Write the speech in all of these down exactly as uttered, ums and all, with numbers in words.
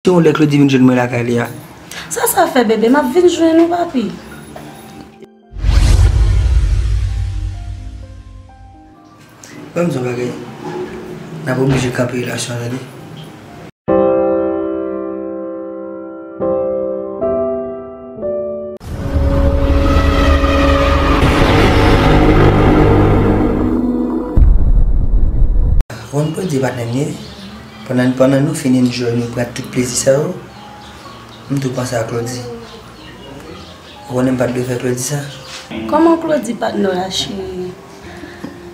Se yon lè Claudy vin jwenn mwen lakay li a. Sa sa fè, bebe? M ap vin jwenn ou, papi. Ban m di w bagay. N ap oblije kanpe relasyon an, tande. Ou konn Claudy, patnè m ye. Pandan, pandan nou fin enjoy, nou pran tout plezi sa yo, m tou panse a Claudy. Ou konnen m pa t dwe fè Claudy sa. Kòman Claudy patnè w la, cheri?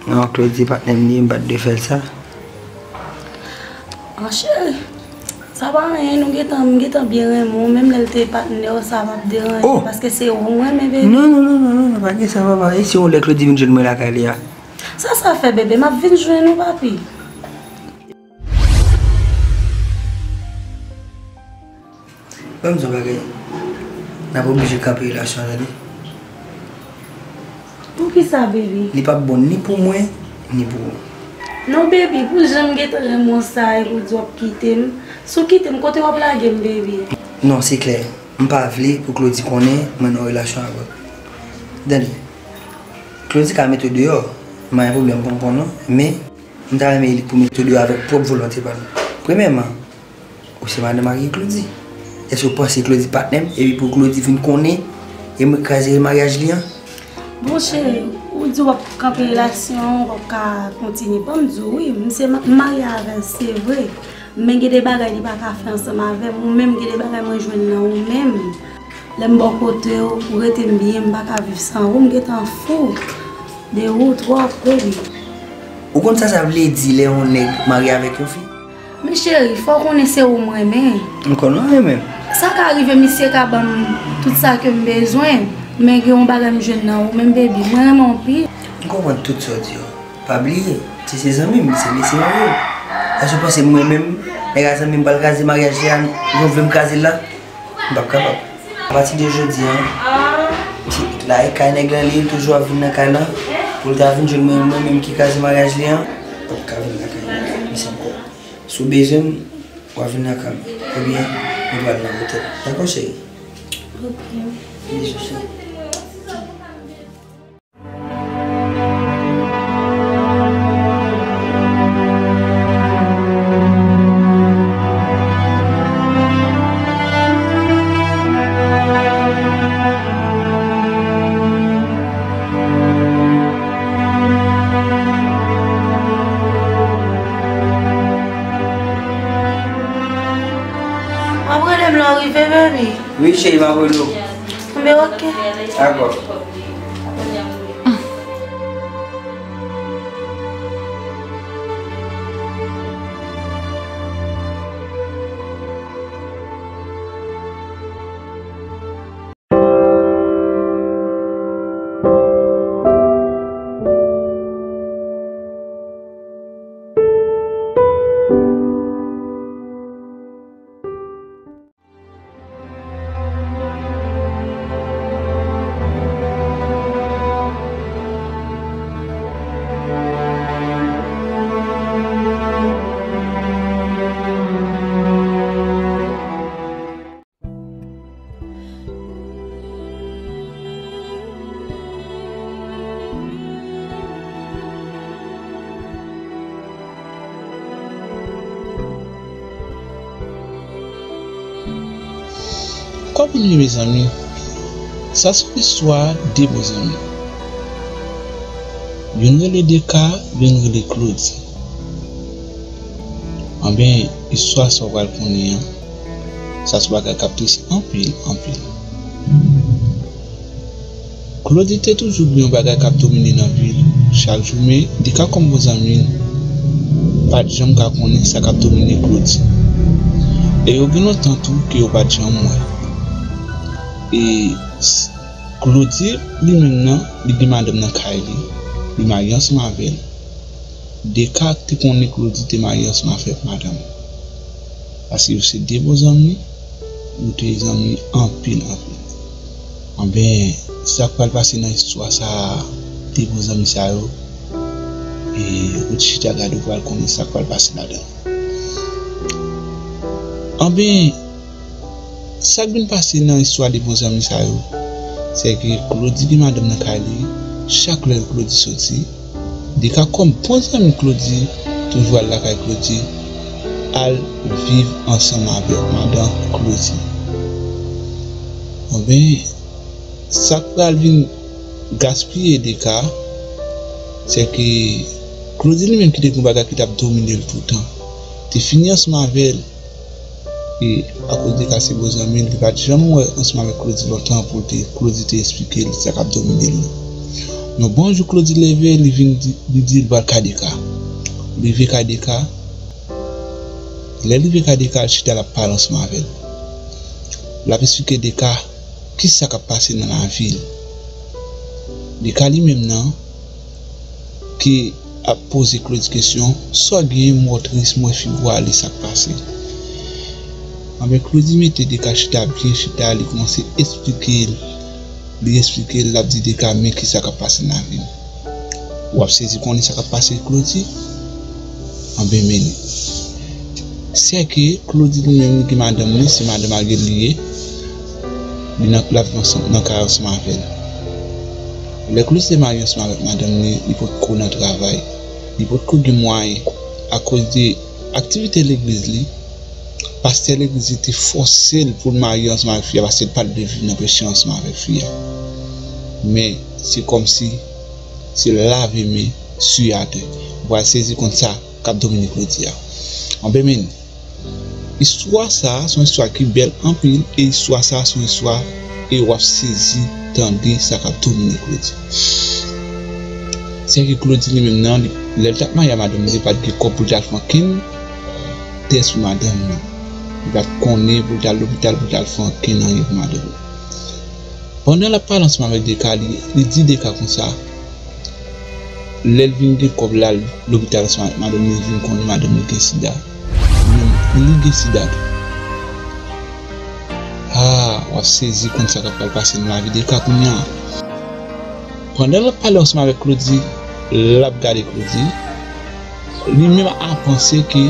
Non, Claudy patnè m li, m pa t dwe fè l sa. An, cheri, sa pa anyen, nou gentan, m gentan byen renmen w, menm lè l te patnè w, sa p ap deranje, paske se ou m renmen, baby. Non, non, non, non, non, non, pa gen sa, papa. E si yon lè Claudy vin jwenn mwen lakay li a? Sa sa fè, bebe? M ap vin jwenn ou, papi. Ban m di w bagay. N ap oblije kanpe relasyon an, tande. Poukisa, baby? Li p ap bon ni pou mwen, ni pou ou. Non, baby, pou jan m gentan renmen w sa, epi w di w ap kite m. Si w kite m, kote w ap lage m, baby? Non, se klè. M pa vle pou Claudy konnen mwen nan yon relasyon avè w. Tande. Claudy ka mete w deyò, m pa gen pwoblèm, m konn konnen, men m ta renmen li pou mete w deyò avèk pwòp volonte pa l. Premyèman, ou se madanm ak Claudy. Èske w panse Claudy patnè m, epi pou Claudy vin konnen, e mwen kraze maryaj li an? Bon, cheri, ou di w ap kanpe relasyon an, w ap ka kontinye. Ban m di w, wi, m se ma-, m marye avè l, se vre. Men gen de bagay li pa ka fè ansanm avè m. Ou menm, gen de bagay mwen jwenn nan ou menm. Lè m bò kote w, ou rete m byen, m pa ka viv san ou. M gentan fou de ou twòp, baby. Ou konn sa sa vle di lè yon nèg marye avèk yon fi? Men cheri, fò w konnen se ou m renmen. M konn ou renmen m. Sa ka rive misye ka ban m tout sa ke m bezwen, men gen yon bagay m jwenn nan ou menm, baby. Mwen renmen w anpil. M konprann tout sa w di yo. Pa bliye, si se zanmi m, se mesye marye w. Èske w panse mwen menm, nèg a zanmi m pral kraze maryaj li a, jan w vle m kraze l la? M p ap kapab. Apati de jodi a, ti, la e kay nèg lan li ye, l toujou ap vin nan kay lan, pou l ta vin jwenn mwen, mwen menm ki kraze maryaj li an, m p ap ka vin nan kay misye ankò. Si w bezwen m, w a vin nan kay m, oubyen nou pral nan otèl. Dakò, cheri? Ok. Bizou, cheri. W ap rele m lè w rive, baby? Wi, cheri, m ap rele w. Enben, ok. Dakò. Konprann wi, mezanmi, sa se yon istwa de bon zanmi. Youn rele Deka, youn rele Claudy. Anben, istwa sa w pral konnen an, sa se bagay k ap tris anpil, anpil. Claudy te toujou gen yon bagay k ap domine nan vi l chak jou, men Deka kòm bon zanmi l, pa t janm ka konnen sa k ap domine Claudy. E yo gen lontan tou ke yo pa t janm wè. E s-, Claudy, li menm nan, li gen madanm nan kay li, li marye ansanm avè l. Deka te konnen Claudy te marye ansanm avèk madanm. Paske yo se de bon zanmi, yo te zanmi anpil, anpil. Anben, sa k pral pase nan istwa sa a, de bon zanmi sa yo, e ou t chita gade, ou pral konnen sa k pral pase ladan. Anben, sa k vin pase nan istwa de bon zanmi sa yo, se ke Claudy gen madanm nan kay li, chak lè Claudy soti, Deka kòm bon zanmi Claudy, toujou al lakay Claudy, al viv ansanm avèk madanm Claudy. Anben, sa k pral vin gaspiye Deka, se ke Claudy li menm ki te gen yon bagay ki t ap domine l toutan, te fini ansanm avè l, e akoz Deka se bon zanmi l, li pa t janm wè ansanm avèk Claudy lontan pou l te, Claudy te esplike l sa k ap domine l lan. Yon bon jou Claudy leve, li vin di, li di l pral kay Deka. Li rive kay Deka, lè l rive kay Deka, l chita l ap pale ansanm avè l. L ap esplike Deka kisa k ap pase nan lavi l. Deka li menm nan, ki ap poze Claudy kesyon, sa w genyen, m wè w tris, m wè figi w ale, sa k pase? Anben, Claudy mete Deka chita byen chita, li kòmanse esplike l, li esplike l, l ap di Deka, men kisa k ap pase nan lavi m. W ap sezi konnen sa k ap pase Claudy? Anben, men li. Se ke Claudy li menm li gen madanm li, se madanm Ariel li ye. Li nan, l ap viv ansanm, nan kay ansanm avè l. Lè Claudy te marye ansanm avèk madanm li, li potko nan travay. Li potko gen mwayen akoz de aktivite legliz li. Pastè legliz li te fòse l pou l marye ansanm avèk fi a, paske l pa t vle viv nan peche ansanm avèk fi a. Men, se kòmsi se lave men, siye atè. W pral sezi konn sa k ap domine Claudy a. Anben, men, istwa sa a se yon istwa ki bèl anpil, e istwa sa a se yon istwa, e w ap sezi tande sa k ap domine Claudy. Se ke Claudy li menm nan, li, lè l t ap marye a madanm li, li pa t gen kòb pou l t al fè ankenn tès pou madanm li. Li pa t konnen pou l t al lopital, pou l t al fè ankenn anyen pou madanm li. Pandan l ap pale ansanm avèk Deka, li, li di Deka konsa, lè l vin gen kòb l al lopital ansanm avèk madanm li, li vin konnen madanm li gen sida. Li menm, li gen sida tou. Ah, w ap sezi konn sa k ap pral pase nan lavi Deka kounye a. Pandan l ap pale ansanm avèk Claudy, l ap gade Claudy, li menm ap panse ke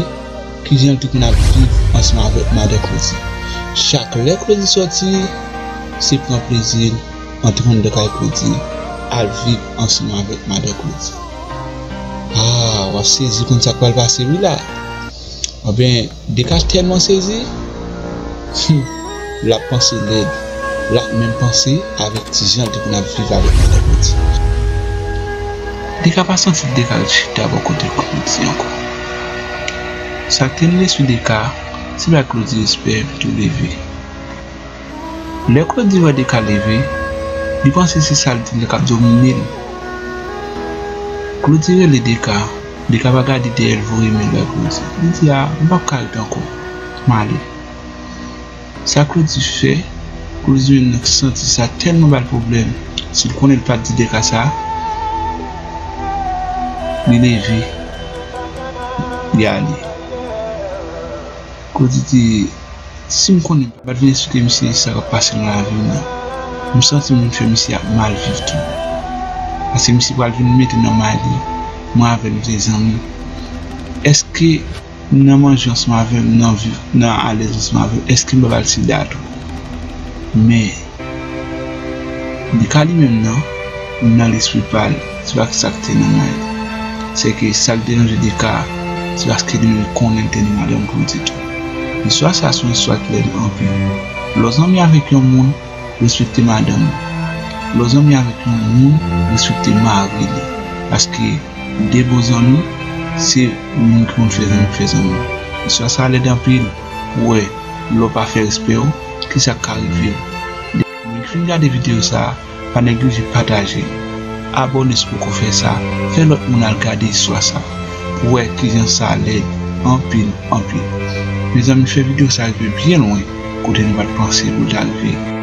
kijan l te konn ap viv ansanm avèk madan Claudy. Chak lè Claudy soti, se pran plezi l antre anndan kay Claudy, al viv ansanm avèk madan Claudy. Ah, w ap sezi konn sa k pral pase wi la. Anben, Deka tèlman sezi, hmm, l ap panse lèd. L ap menm panse avèk ti jan l te konn ap viv avèk madan Claudy. Deka pa santi Deka ret chita bò kote Claudy ankò. Sa k te nan lespri Deka, se bay Claudy respè epi tou leve. Lè Claudy wè Deka leve, li panse se sa l di l k ap domine l. Claudy rele Deka, Deka pa gade dèyè l, voye men l bay Claudy. Li di, "A, m p ap ka ret ankò. M ale." Sa Claudy fè, Claudy menm nan santi sa tèlman ba l pwoblèm. Si l konnen l pa t di Deka sa, li leve, li ale. Claudy di, "Si m konnen, m pa t vin esplike misye sa k ap pase nan lavi m nan. M santi m vin fè misye ap mal viv tou. Paske misye pral vin mete nan may li, mwen avè l nou se zanmi. Èske nan manje ansanm avè m, nan viv, nan alèz ansanm avè m, èske m pa ba l sida tou?" Men, Deka li menm nan, nan lespri pa l, se pa sa k te nan may li. Se ke sa k deranje Deka, se paske li menm konnen l te ni madanm Claudy tou. Istwa sa a se yon istwa ki lèd anpil. Lè w zanmi avèk yon moun, respekte madanm li. Lè w zanmi avèk yon moun, respekte mari li. Paske de bon zanmi, se moun ki konn fè zanmi k fè zanmi. Istwa sa a lèd anpil. Ou wè, lè w pa fè respè w, kisa k ka rive w? Depi w fin gade videyo sa a, pa neglije pataje l. Abòne si w poko fè sa, fè lòt moun al gade istwa sa a pou w wè kijan sa lèd anpil, anpil. Mezanmi, fè videyo sa a rive byen lwen kote nou pa t panse pou l ta rive.